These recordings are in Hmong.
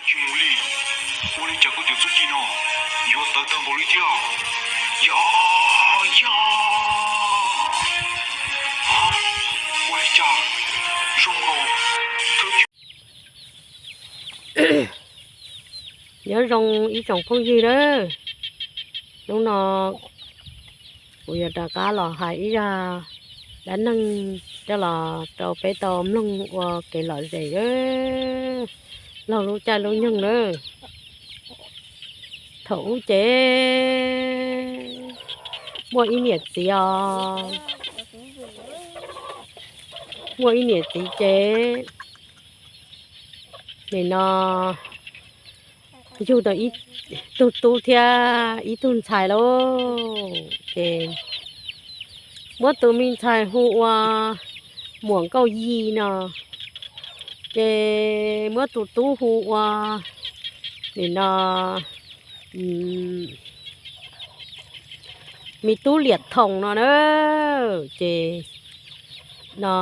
Mus li, ua li cas koj cov txuj ci no yuav tawv tag npaum li thiab? Yog, yog, ua li cas zoo nkaus. Nyob zoo ib tsoom phooj ywg na, hnub no kuv yuav rov qab los hais ib zaj dab neeg coj los rau peb tau mloog ua kev lom zem laug lub caij lub nyoog na. Thaum ub ces muaj ib niam txiv os, muaj ib niam txiv ces nim no yug tau ib tug tub thiab ib tug ntxhais lauj. Ces muab tus me ntxhais hu ua Muam Nkauj Yig no, ces muab tus tub hu ua nim no Me Tub Liam Thoom no na. Ces no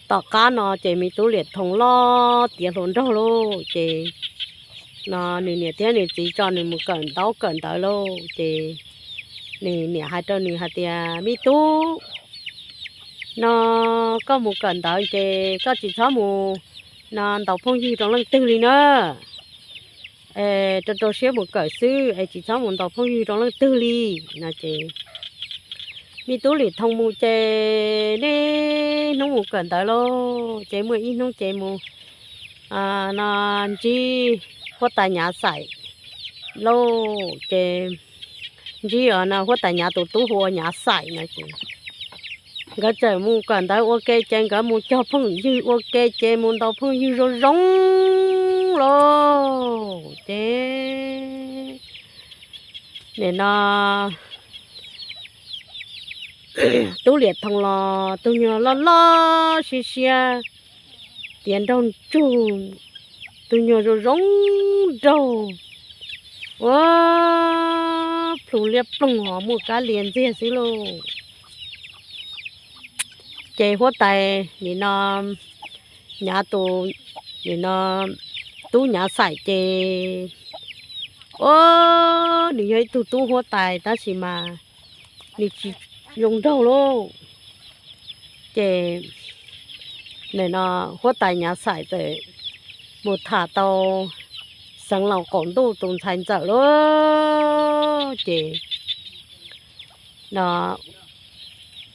tom qab no ces Me Tub Liam Thoom loj tiav hluas nraug lauj. Ces no nws niam thiab nws txiv tso nws mus kawm ntaub kawm ntawv lauj. Ces nws niam hais rau nws hais tias, Me tub, no koj mus kawm ntawv ces koj tsis txhob mus no ntaus phooj ywg rau leej twg li na. Rau rau siab mus kawm xwb es tsis txhob mus ntaus phooj ywg rau leej twg li no. Ces Me Tub Liam Thoom mus ces niaj hnub mus kawm ntawv lauj. Ces muaj ib hnub ces mus no ntsib huab tais Nyav Xaim lauj. Ces ntsib no huab tais Nyav tus tub hu ua Nyav Xaim no ces nkawd txawm mus kawm ntawv ua ke ces nkawd mus cog phooj ywg ua ke ces mus ntaus phooj ywg zoo zoo lauj. Ces nim no Tub Liam Thoom los tus nyuag loj loj siab siab tiav nraug ntsug, tus nyuag zoo zoo nraug, ua plhu liab ploog ho muaj kab lia ntxiag xwb lauj. Ces huab tais nim no Nyav tus, nim no tub Nyav Xaim ces, o, nws yog ib tug tub huab tais tab sis mas nws tsis zoo nraug lauj. Ces nim no huab tais Nyav Xaim txawm mus tham tau Xeev Laus qaum ntuj tus ntxhais ntxawm lauj. Ces no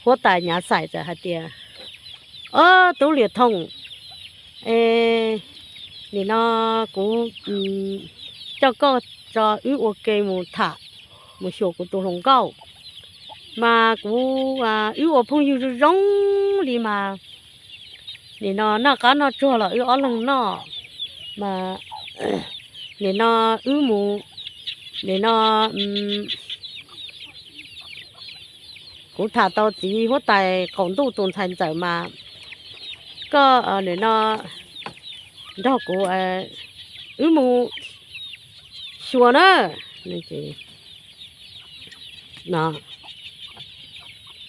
huab tais Nyav Xaim txawm hais tias, O, Tub Liam Thoom, nim no kuv coj koj tso wb ua ke mus tham, mus xyuas kuv tus hluas nkauj, mas kuv, wb ua phooj ywg zoo zoo li mas nim no noj qab noj tsuag los wb ob leeg noj, mas nim no wb mus, nim no kuv tham tau txiv huab tais qaum ntuj tus ntxhais ntxawm mas koj nim no nrog kuv wb mus xyuas na.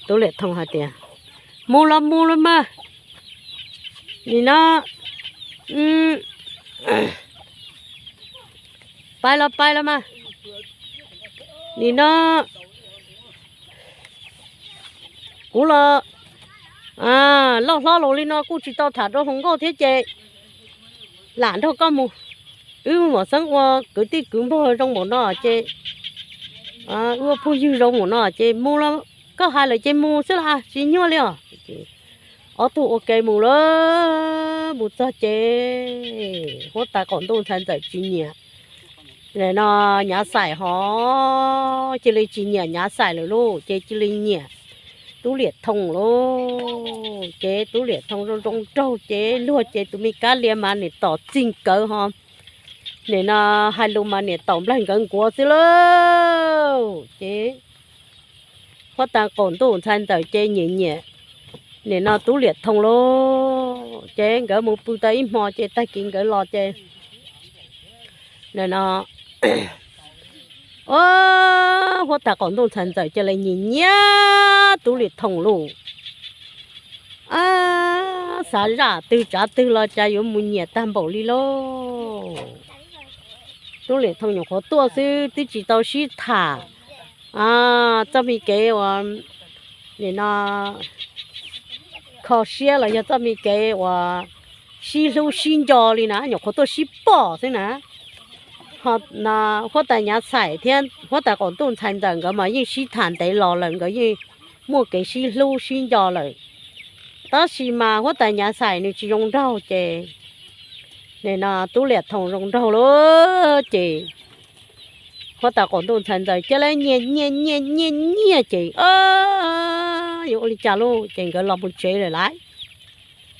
Tub Liam Thoom hais tias, Mus los mus los mas, nim no pais los pais los mas, nim no kuv los loj hlob los li no kuj tsis tau tham rau hluas nkauj thiab ces lam nrog koj mus. Wb mam xeeb ua kwv tij kwv npawg zoo npaum no ces, wb ua phooj ywg zoo npaum no ces mus los, koj hais lawm ces mus xwb las tsis nyuaj li os. Ob tug ua ke mus lawm, mus txog ces huab tais qaum ntuj ntxhais ntxawm tsis nyiam, no Nyav Xaim ho cia li tsis nyiam Nyav Xaim lawm lauj, ces cia li nyiam Tub Liam Thoom lauj. Ces Tub Liam Thoom zoo zoo nraug ces luag ces tus me kab lia mas niam tom txig nkawd ho, nim no hais lus mas niam tom nplaig nkawd nkuav xwb lauj. Ces huab tais qaum ntuj ntxhais ntxawm ces nyiam nyiam nim no Tub Liam Thoom lauj. Ces nkawd mus pw tau ib hmo ces tag kis nkawd los ces, nim no huab tais qaum ntuj ntxhais ntxawm cia li nyiam nyiam Tub Liam Thoom lauj. xav zam twg tsav twg los cas yuav mus nyiam tag npaum li lauj. Tub Liam Thoo nyuam qhuav tuaj xwb twb tsis tau sib tham txoj me kev uas nim no kho siab los yog txoj me kev uas sib hlub sib nco li na, nyuam qhuav tuaj sib pom xwb na. Ho huab tais Nyav Xais thiab huab tais qaum ntuj ntxhais ntxawm nkawd mas yeej sib tham ntev los lawm, nkawd yeej muaj kev sib hlub sib nco lawm. Tab sis mas huab tais Nyav Xais nws tsis zoo nraug ces nim no Tub Liam Thoo zoo nraug lauj ces huab tais qaum ntuj ntxhais ntxawm cia li nyiam nyiam nyiam nyiam nyiam ces yuav ua li cas lauj ces nkawd los mus tsev lawm lauj.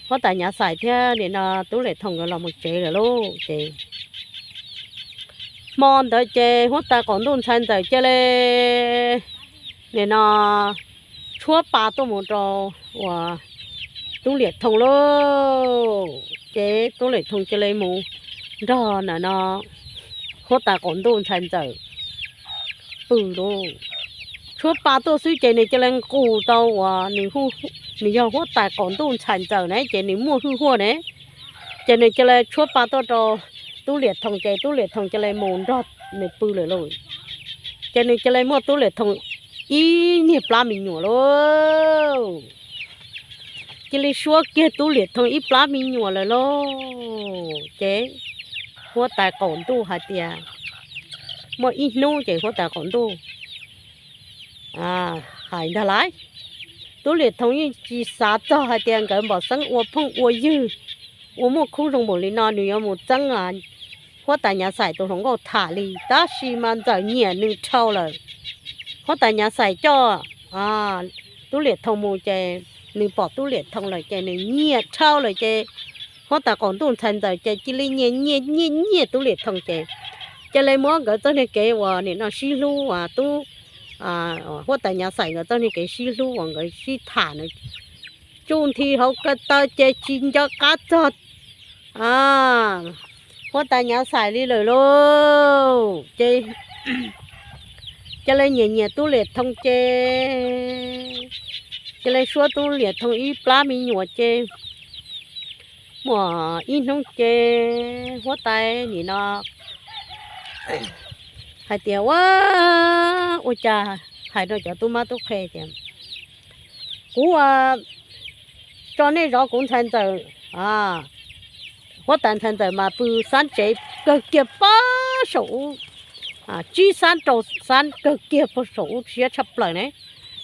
Huab tais Nyav Xais thiab nim no Tub Liam Thoo nkawd los mus tsev lawm lauj ces hmo ntawd ces huab tais qaum ntuj ntxhais ntxawm cia li nim no tshuab pa tuaj mus rau uas Tub Liam Thoo lauj. Ces Tub Liam Thoo cia li mus nrog nim no huab tais qaum ntuj ntxhais ntxawm pw lauj. Tshuab pa tuaj xwb ces nws cia li nqus tau uas nws yog huab tais qaum ntuj ntxhais ntxawm ne ces nws muaj hwj huaj ne. Ces nws cia li tshuab pa tuaj rau Tub Liam Thoo ces Tub Liam Thoo cia li mus nrog nws pw lawm lauj. Ces nws cia li muaj Tub Liam Thoo ib niag plab me nyuam lauj. Cia li suab kiag Tub Liam Thoo ib plab me nyuam lawm lauj. Ces huab tais qaum ntuj hais tias, muaj ib hnub ces huab tais qaum ntuj hais ntag lauj, Tub Liam Thoo yeej tsis xav txog hais tias nkawd npam xeeb ua phooj ua ywg, ua muaj khub zoo npaum li no nws yuav mus txeeb huab tais Nyav Xais tus hluas nkauj tham li, tab sis mas ntxawm nyiam nws dhau lawm. Huab tais Nyav Xais coj Tub Liam Thoo mus ces nws pom Tub Liam Thoo lawm ces nws nyiam dhau lawm ces huab tais qaum ntuj ntxhais ntxawm ces cia li nyiam nyiam nyiam nyiam Tub Liam Thoo ces cia li muab nkawd txoj niag kev uas nim no sib hlub uas tub huab tais Nyav Xais nkawd txoj niag kev sib hlub uas nkawd sib tham na tsuj nthi hauv ko taw ces tsis nco qab txog huab tais Nyav Xais li lawm lauj. Ces cia li nyiam nyiam Tub Liam Thoo ces cia li suab Tub Liam Thoo ib plab me nyuam ces muaj ib hnub ces huab tais nim no hais tias, ua, ua cas hais rau cov tub mab tub qhe tias, kuv tso nej zov kuv ntxhais ntxawm. Huab tais ntxhais ntxawm mas pw xab tsev kawg kiag pab saum ub, tsib xab rau xab kawg kiag pab saum ub siab tshaj plaws ne.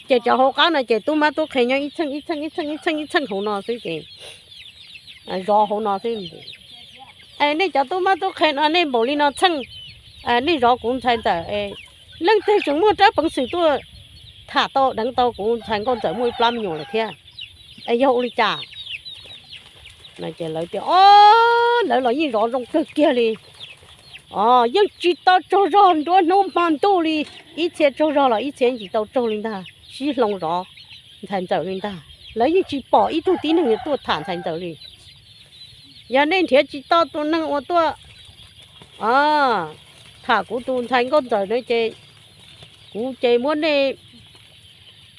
Ces cov hauv qab no ces tub mab tub qhe nyob ib txheej ib txheej ib txheej ib txheej ib txheej hauv no xwb ces zov hauv no xwb. Es nej cov tub mab tub qhe no nej npaum li no txheej, nej zov kuv ntxhais ntxawm, leej twg tseem muaj rab peev xwm tuaj tham tau deev tau kuv ntxhais nkauj ntxawm muaj ib plab me nyuam lawm thiab? Es yog ua li cas? Lawv tias, o, lawv los yeej zov zoo kawg kiag li. O, yeej tsis tau tsaug zog nruab hnub hmo ntuj li, ib txhia tsaug zog los ib txhia tsis tau tsaug li ntag, sib hloov zov ntxhais ntxawm li ntag. Lawv yeej tsis pom ib tug tib neeg tuaj tham ntxhais ntxawm li. Yog nej nrhiav tsis tau tus neeg uas tuaj tham kuv tus ntxhais nkauj ntxawm na ces kuv ces muab nej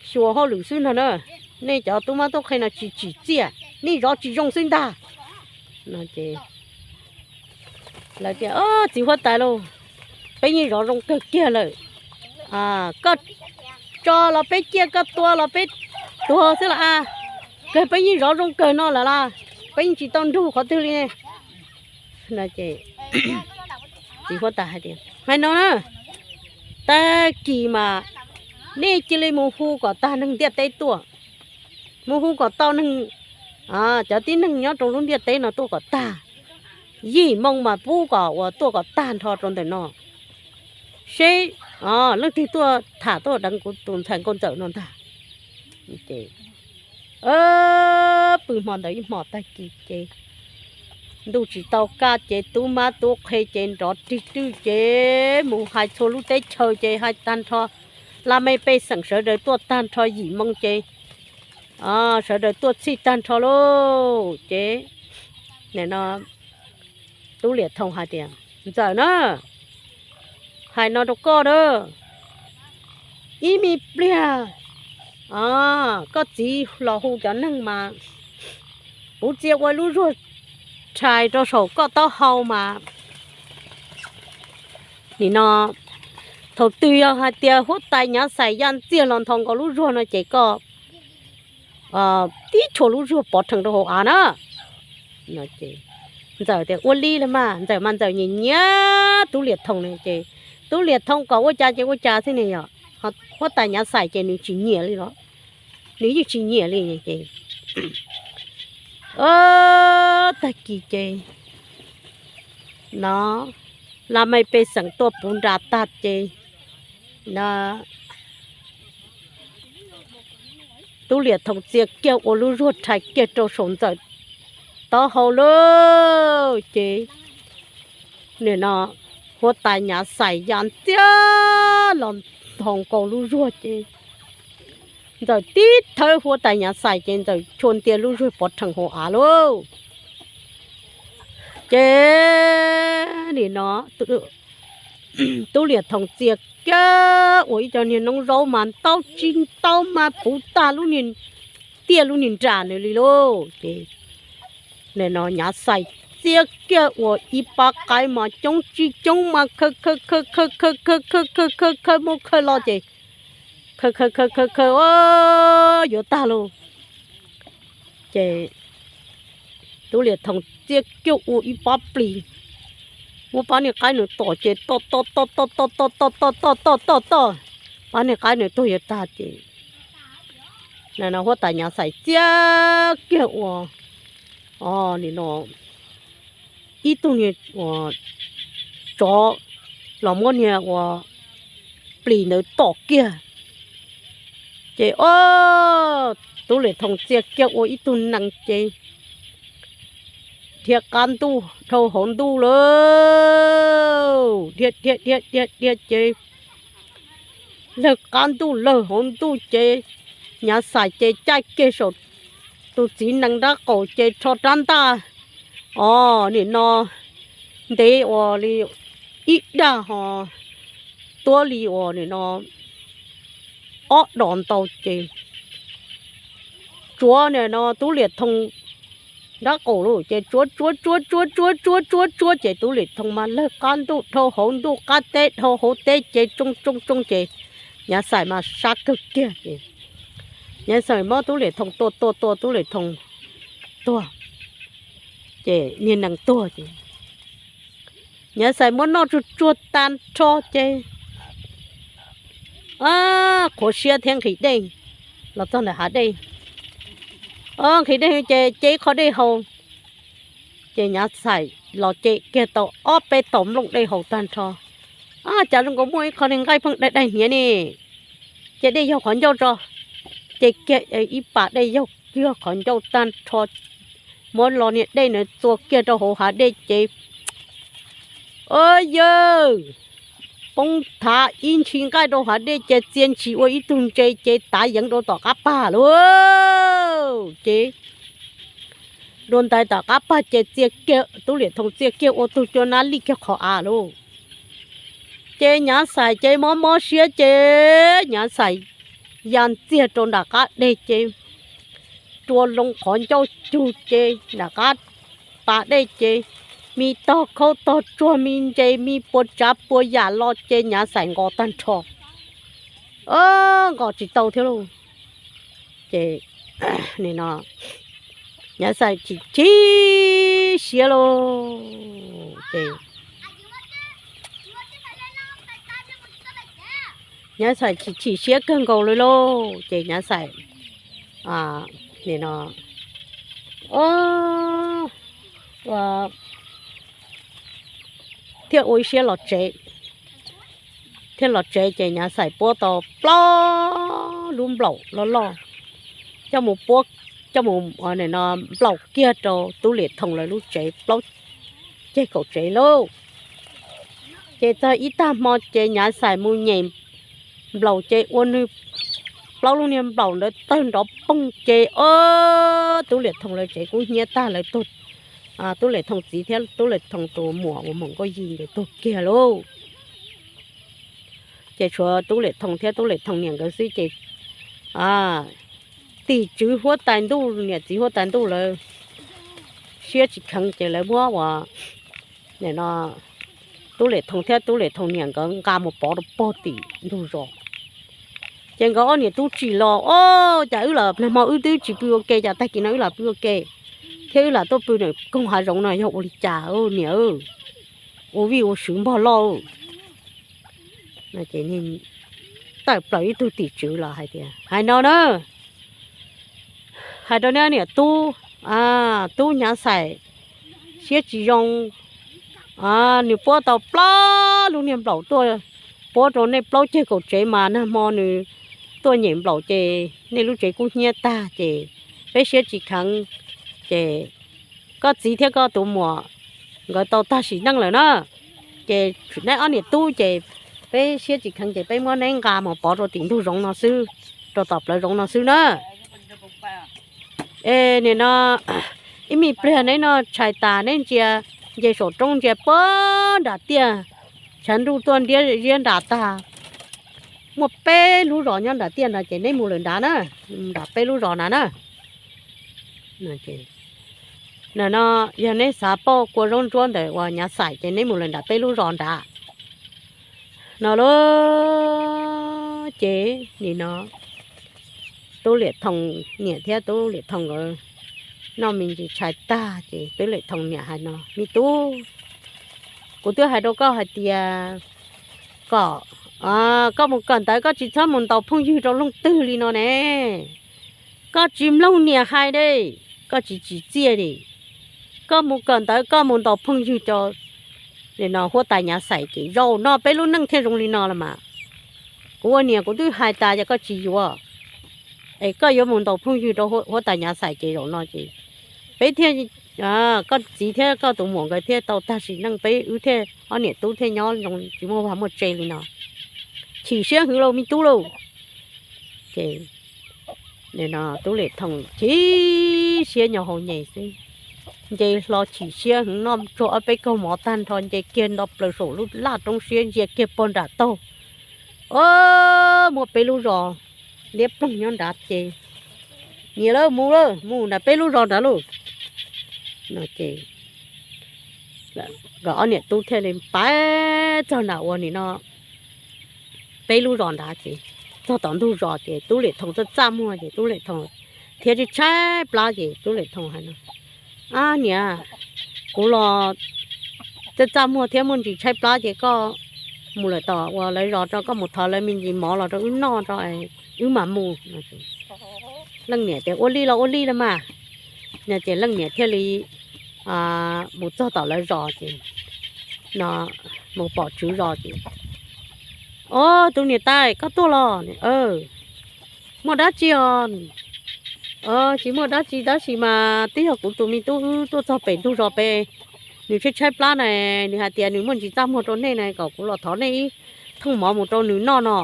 xyuas hauj lwm xwb no na. Nej cov tub mab tub qhe no tsis tsim txiaj, nej zov tsis zoo xwb ntag. Lawv tias, txiv huab tais lauj, peb yeej zov zoo kawg kiag lawm. Koj tso los peb ciaj, koj tua los peb tuag xwb las. Kawg peb yeej zov zoo kawg no lawm las, peb yeej tsis tau nrug qhov twg li. Txiv huab tais hais tias, hais no na, tag kis mas nej cia li mus hu kom tag neeg ntiaj teb tuaj, mus hu kom tau neeg, cov tib neeg nyob rau lub ntiaj teb no tuaj kom tag. Yim moo mas pub kom uas tuaj kom tag nrho rau ntawm no, seb leej twg tuaj tham tuaj deev kuv tus ntxhais nkauj ntxawm no ntag. Pw hmo ntawd ib hmos tag kis ces ntuj tsis tau kaj ces tub mab tub qhe ces nrov rig rwj ces mus hais txhua lub teb chaws ces hais tag nrho, laj mej pej xeem sawv daws tuaj tag nrho yim moo ces sawv daws tuaj txhij tag nrho lauj. Ces nim no tub Liam Thoo hais tias, ntxawm na, hais no rau koj na, ib me pliag koj txiv los hu cov neeg mas Kuv txia ua lub zuag rhais rau saum koj taub hau mas, nim no thaum twg yog hais tias huab tais Nyav Xais ya ntxiag los nthos nkaus lub zuag no ces koj tib tshua lub zuag pov rhees rau hauv av na. Ntxawm tias ua li los mas, Ntxawm mas Ntxawm nyiam nyiam Tub Liam Thoo ne ces Tub Liam Thoo kom ua cas ces ua cas xwb ne yom. Huab tais Nyav Xais ces nws tsis nyiam li los, nws yeej tsis nyiam li ces tag kis ces no la mej pej xeem tuaj puv nra tag ces no Tub Liam Thoo txia kiag ua lub zuag rhais kiag rau saum Ntxawm taub hau lawm ces nim no huab tais Nyav Xais ya ntxiag los nthos nkaus lub zuag ces Ntxawm tib thawb huab tais Nyav Xais ces Ntxawm tshua ntia lub zuag pov rhees hauv av lauj. Ces nim no Tub Liam Thoo txia kiag ua ib co niag noob zaub mas ntau tsis ntau mas puv tag lub niag tiaj lub niag nra nws li lauj. Ces nim no Nyav Xais txia kiag ua ib pab qaib mas coob tsis coob mas khaws khaws khaws khaws khaws khaws khaws khaws khaws khaws mus khaws los ces khaws khaws khaws khaws khaws yuav tag lauj. Ces Tub Liam Thoo txia kiag ua ib pab plis, muab pab niag qaib nws tom ces tom tom tom tom tom tom tom tom tom tom tom, pab niag qaib nws tuag yuav tag ces nim no huab tais Nyav Xais txia kiag ua, o, nim no ib tug niag ua tsov los muab niag ua plis ntawd tom kiag ces o, Tub Liam Thoo txia kiag ua ib tug nees ces dhia qab ntuj dhau hauv ntuj lawm, dhia dhia dhia dhia dhia ces lawg qab ntuj lawg hauv ntuj ces Nyav Xais ces caij kiag saum tus txiv nees nraub qaum ces rho rab ntaj, o, nim no ntev ua li ib dag ho tuab li ua nim no ob dos ntau ces tsuav nim no Tub Liam Thoo nraub qaum lauj ces tsuav tsuav tsuav tsuav tsuav tsuav tsuav tsuav ces Tub Liam Thoo mas lawg qab ntuj dhau hauv ntuj qab teb dhau hauv teb ces tsoo tsoo tsoo ces Nyav Xais mas sab kawg kiag ces Nyav Xais muab Tub Liam Thoo tua tua tua Tub Liam Thoo tuag ces niag nees tuag ces Nyav Xais muab noj tsuag tsuag tag nrho ces qhuav siab thiab nqhis dej los txog ntawm hav dej. Nqhis dej ces ce ib qho dej haus ces Nyav Xais los ce kiag tau ob peb tog nplooj dej haus tag nrho. Cas zoo nkaus muaj ib qho niag nqaij pheej daig daig hniav ne, ces dej yaug qhov ncauj tso. Ces kiag ib pas dej yaug kiag qhov ncauj tag nrho, muab los niag dej na txua kiag rau hauv hav dej ces o yawg, poob thav ib ntshis nqaij rau hav dej ces txia ntshis ua ib tug ntses ces tav yeev rau tom qab pag lauj. Ces dua ntais tom qab pag ces txia kiag, Tub Liam Thoo txia kiag ua tug cua nab lij kiag qhov av lauj. Ces Nyav Xais ces mob mob siab ces Nyav Xais ya ntxiag rau nram qab dej ces rua loo qhov ncauj cug ces nram qab pas dej ces me tog khaub tog tsuag me ntses me puas tsav puas yam los ces Nyav Xais nqos tag nrho, nqos tsis tau thiab lauj. Ces nim no Nyav Xais chim chim siab lauj ces Nyav Xais chim chim siab kawg nkaus li lauj ces Nyav Xais nim no thiaj ua ib siab los tsev. Thiaj los tsev ces Nyav Xais puab tau plaub lub nplaum loj loj coj mus puab, coj mus nim no nplaum kiag rau Tub Liam Thoo lawv lub tsev plaub ceg kaum tsev lauj. Ces txog ib tag hmo ces Nyav Xais mus nyem nplaum ces ua nws plaub lub niag nplaum ntawd tawg nrov poog ces o, Tub Liam Thoo lawv tsev kub hnyiab tag lawv tuag. Tub Liam Thoo txiv thiab Tub Liam Thoo tus muam uas Moos Nkauj Yig nkawd tuag kiag lauj. Ces tshuav Tub Liam Thoo thiab Tub Liam Thoo niam nkawd xwb ces tim tswv huab tais ntuj, niam txiv huab tais ntuj lawv siab tsis kheev ces lawv muab uas no Tub Liam Thoo thiab Tub Liam Thoo niam nkawd nqa mus pov rau pog tim ntug zos. Ces nkawd ob niam tub tsim los, o, cas wb los nag hmo wb twb tsis pw ua ke, cas tag kis no wb los pw ua ke, thiab wb los tuaj pw koog hav zoov no yog ua li cas niam? Ua vij ua sw npog loj. Tawm plaws ib tug tim tswv los hais tias, hais no na, hais rau neb niam tub, tub Nyav Xais siab tsis zoo, nws puab tau plaub lub niag nplaum tuaj puab rau nej plaub ceg kaum tsev mas nag hmo nws tuaj nyem nplaum ces nej lub tsev kub hnyiab tag ces peb siab tsis kheev, ces koj txiv thiab koj tus muam nkawd tau tag sim neej lawm na. Ces neb ob niam tub ces peb siab tsis kheev ces peb muab neb nqa mus pov rau tim ntug zoov no xwb, rau tom plawv zoov no xwb na. Es nim no ib me pliag neb noj tshais tas neb ntsia, nce saum roob ntsia puag nram tiaj, tshav ntuj tuaj ntiab ziab nram tag, muaj peb lub zos nyob nram tiaj no ces neb mus lawm nrad na, nram peb lub zos nrad na. No yog neb xav pauj kua zaub ntsuab ntawm uas Nyav Xais ces neb mus lawm nram peb lub zos nrad no lauj. Ces nim no Tub Liam Thoo niam thiab Tub Liam Thoo nkawd noj me ntsis tshais tag ces Tub Liam Thoo niam hais no, me tub, kuv twb hais rau koj hais tias kom koj mus kawm ntawv koj tsis txhob mus ntaus phooj ywg rau leej twg li no ne. Koj tsis mloog niam hais li, koj tsis tsim txiaj li. Koj mus kawm ntawv koj mus ntaus phooj ywg rau no huab tais Nyav Xais ces zaum no peb lub neej thiaj zoo li no los mas. Kuv ua niam kuv twb hais tas yog koj tsis yuav, es koj yuav mus ntaus phooj ywg rau huab tais Nyav Xais ces zaum no ces peb thiaj, koj txiv thiab koj tus muam nkawd thiaj tau tag sim neej, peb wb thiaj ob niam tub thiaj nyob zoo tsis muaj vaj muaj tse li no. Chim siab heev lauj me tub lauj. Ces Tub Liam Thoo chim siab nyo hau nyem xwb, nce hlo chim siab heev noj tsuag ob peb kaug mov tag nrho nce kiag nto plaws saum lub laj roob siab ntsia kiag puag nram taug, o, muaj peb lub zos liab ploog nyob nrad ces, niam lawv mus lawm, mus nram peb lub zos nrad lauj. No ces nkawd ob niam tub thiaj li pais txog nram ua nim no peb lub zos nrad ces txog tom ntug zos ces Tub Liam Thoo txaj txaj muag ces Tub Liam Thoo thiab tshaib tshaib plab ces Tub Liam Thoo hais no, ab niam, kuv los txaj txaj muag thiab muaj ntsis tshaib plab ces koj mus lawm tom uas lawv zos rau, koj mus thov lawv me ntsis mov los rau wb noj rau wb mam mus. Leej niam tias ua li los ua li los mas. No ces leej niam thiaj li mus txog tom lawv zos ces no mus pom tswv zos ces, o, tus niam tais koj tuaj los? Muaj dab tsi os? Tsis muaj dab tsi tab sis mas twb yog kuv tus me tub wb tuaj txog pem ntug zos pem, nws tshaib tshaib plab na, nws hais tias nws muaj ntsis txaj muag rau nej na kom kuv los thov nej ib thooj mov mus rau nws noj no,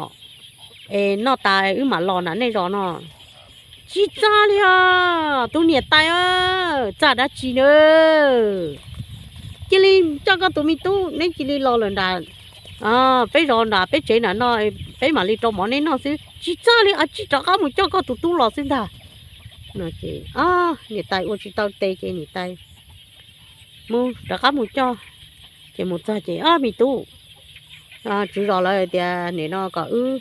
es noj tas wb mam los nram nej zos no. Tsis txaj li os tus niam tais, txaj dab tsi na. Cia li coj koj tus me tub neb cia li los lawm nram peb zos nram peb tsev nram no, peb mam li rau mov neb noj xwb. Tsis txaj li os, tsis rov qab mus coj koj tus tub los xwb ntag. No ces niam tais ua tsis tau tes ces niam tais mus rov qab mus coj. Ces mus txog ces, o, me tub, tswv zos lawv tias nim no kom wb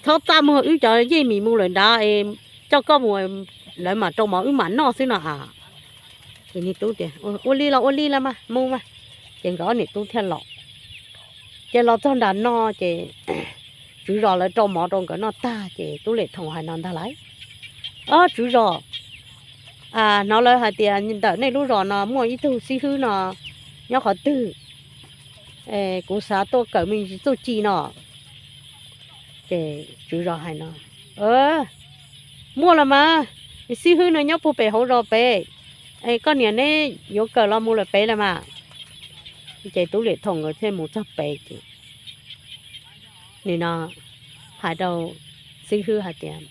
txhob txaj muag, wb cov yeej mis mus lawm nrad, coj koj mus, lawv mam rau mov wb mam noj xwb no a. Ces niag tub tias ua li los ua li los mas mus mas. Ces nkawd ob niam tub thiaj los. Ces los txog nram no ces tswv zos lawv rau mov rau nkawd noj tag ces Tub Liam Thoo hais no ntag lauj, o tswv zos, hnov lawv hais tias ntawm nej lub zos no muaj ib tug xib hwb no nyob qhov twg, kuv xav tuaj kawm me ntsis txuj ci no. Ces tswv zos hais no, muaj los mas, xib hwb no nyob puag pem hauv zos pem, es koj niam neb yuav kawm los mus lawm pem los mas. Ces Tub Liam Thoo nkawd thiaj mus txog pem ces nim no hais rau xib hwb hais tias,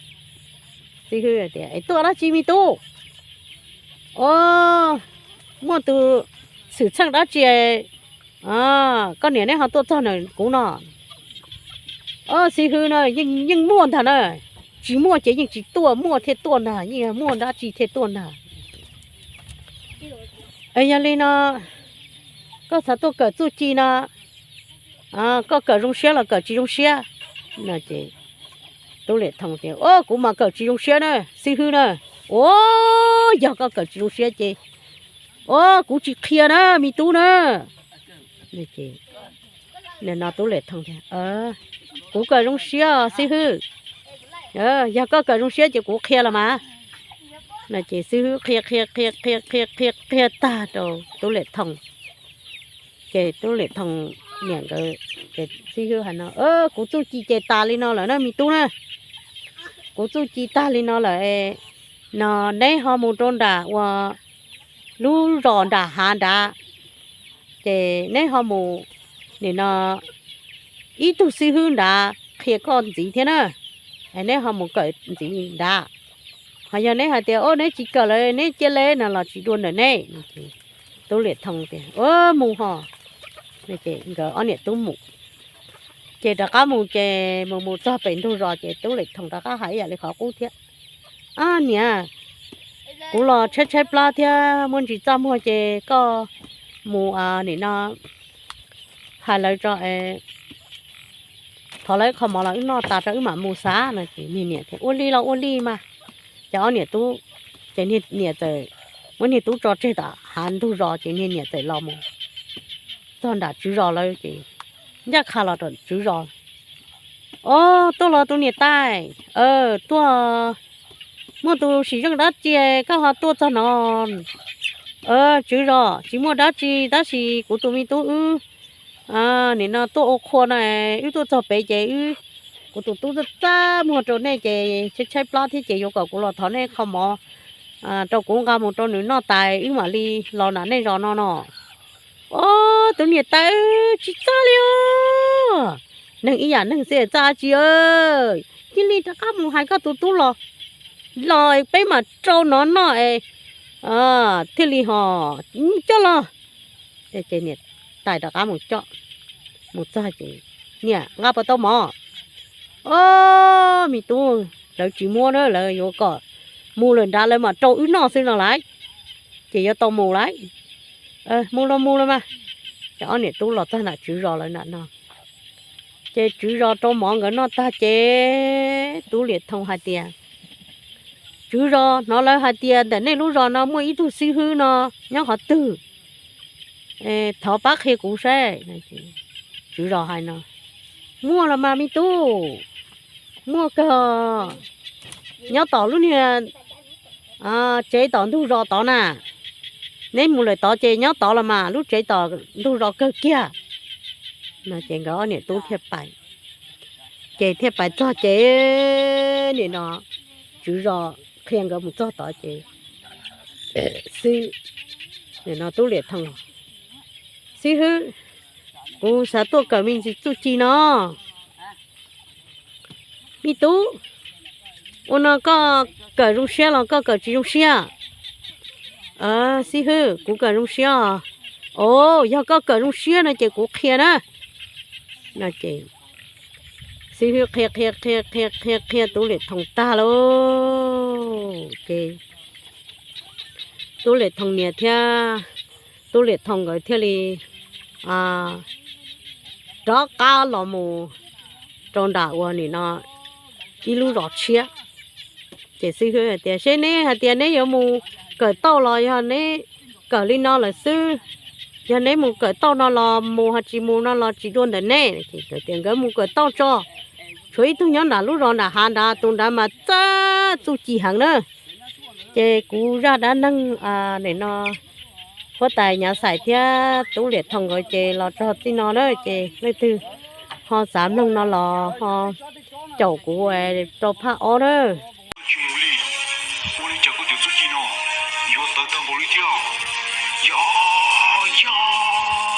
xib hwb tias es tuaj dab tsi me tub? O, muaj tus xwm txheej dab tsi koj niam neb ho tuaj txog ntawm kuv no? O, xib hwb na, yeej muaj ntag na, tsis muaj ces yeej tsis tuaj, muaj thiaj tuaj ntag, yeej muaj dab tsi thiaj tuaj ntag. Yog li no, koj xav tuaj kawm txuj ci no, koj kawm zoo siab los kawm tsis zoo siab? No ces Tub Liam Thoo tias, Au, kuv mas kawm tsis zoo siab na, xib hwb na. Au, yog koj kawm tsis zoo siab ces, au, kuv tsis qhia na, me tub na. No Tub Liam Thoo tias, Kuv kawm zoo siab os xib hwb. Yog koj kawm zoo siab ces kuv qhia los mas. No ces xib hwb qhia qhia qhia qhia qhia qhia qhia tag rau Tub Liam Thoo. Ces Tub Liam Thoo niam nkawd, ces xib hwb hais no, Kuv txuj ci ces tas li no lawm na me tub na. Kuv txuj ci tag li no lawm, no neb ho mus rau nram uas lub zos nram hav nrad, ces neb ho mus, nim no ib tug xib hwb nrad qhia koj ntxiv thiab na, neb ho mus kawm ntxiv nrad. Ho yog neb hais tias, Au, neb tsis kawm lawm, neb cia li no los tsis dua ntawm neb. Tub Liam Thoo tias, Au, mus ho. Nkawd ob niam tub mus, ces rov qab mus ces mus mus txog pem ntug zos ces Tub Liam Thoo rov qab hais ib yam li qhov qub thiab, Au niam, kuv los tshaib tshaib plab thiab muaj ntsis txaj muag ces koj mus, nim no hais lawv tso, thov lawv qho mov los wb noj tas rau wb mam mus xav. No ces niag niam tias, Ua li los ua li mas. Ces ob niam tub, ces niag niam txawm muab niag tub tso tseg tom hav ntug zos ces niag niam txawm los mus txog nram tswv zos lawm ces ncaj qha los rau tswv zos. Au, tuaj los tus niam tais, tuaj, muaj tus sim zeej dab tsi koj ho tuaj txog no? Tswv zos, tsis muaj dab tsi tab sis kuv tus me tub wb nim no tuaj ua qhua no, wb tuaj txog pem ces wb, kuv tus tub txaj txaj muag rau nej ces tshaib tshaib plab thiab ces yuav kom kuv los thov nej qho mov rau kuv nqa mus rau nws noj tas wb mam li los nram nej zos no no. Au, tus niam tais, tsis txaj li os. Neeg ib yam neeg xwb txaj tsi, cia li rov qab mus hais koj tus tub los, los peb mam rau nov noj es thiaj li ho coj los. Ces niam tais rov qab mus coj, mus txog ces, Niam, nqa puas tau mov? Au, me tub, lawv tsis muab na, lawv yuav kom mus lawm nrad lawv mam rau wb noj xwb no lauj. Ces yuav tau mus lauj. Mus los mus los mas. Ces ob niam tub los txog nram tswv zos lawv nram no, ces tswv zos rau mov nkawd noj tag ces Tub Liam Thoo hais tias, Tswv zos, hnov lawv hais tias ntawm nej lub zos no muaj ib tug xib hwb no nyob qhov twg? Thov pab qhia kuv saib. Tswv zos hais no, Muaj los mas me tub, muaj kawg, nyob tom lub niag tsev tom ntug zos tod na. Neb mus lawm tod ces nyob tod los mas, lub tsev tom ntug zos kawg kiag. No ces nkawd ob niam tub thiaj pais, ces thiaj pais txog ces nim no tswv zos qhia nkawd mus txog tod ces xib, nim no Tub Liam Thoo, Xib hwb, kuv xav tuaj kawm me ntsis txuj ci no. Me tub, ua no koj kawm zoo siab los koj kawm tsis zoo siab? Xib hwb, kuv kawm zoo siab os. Au, yog koj kawm zoo siab no ces kuv qhia na. No ces xib hwb qhia qhia qhia qhia qhia qhia Tub Liam Thoo tag lauj ces Tub Liam Thoo niam thiab Tub Liam Thoo nkawd thiaj li rov qab los mus rau nram uas nim no ib lub zos tshiab. Ces xib hwb hais tias, Seb neb hais tias neb yuav mus kawm tauj los yog neb kawm li no lawm xwb, yog neb mus kawm tauj no los mus, ho tsis mus no los tsis dua ntawm neb. Nkawd mus kawm tauj tso, tshuav ib tug nyob nram lub zos nram hav nrad, tus nrad mas txawj txuj ci heev na. Ces kuv zaj dab neeg nim no huab tais Nyav Xais thiab Tub Liam Thoo nkawd ces los txog txij no na, ces leej twg ho xav mloog no los ho caum kuv rau phaj ob na. Tsis mus li, ua li cas koj cov txuj ci no yuav tawv tag npaum li thiab? Yog, yog.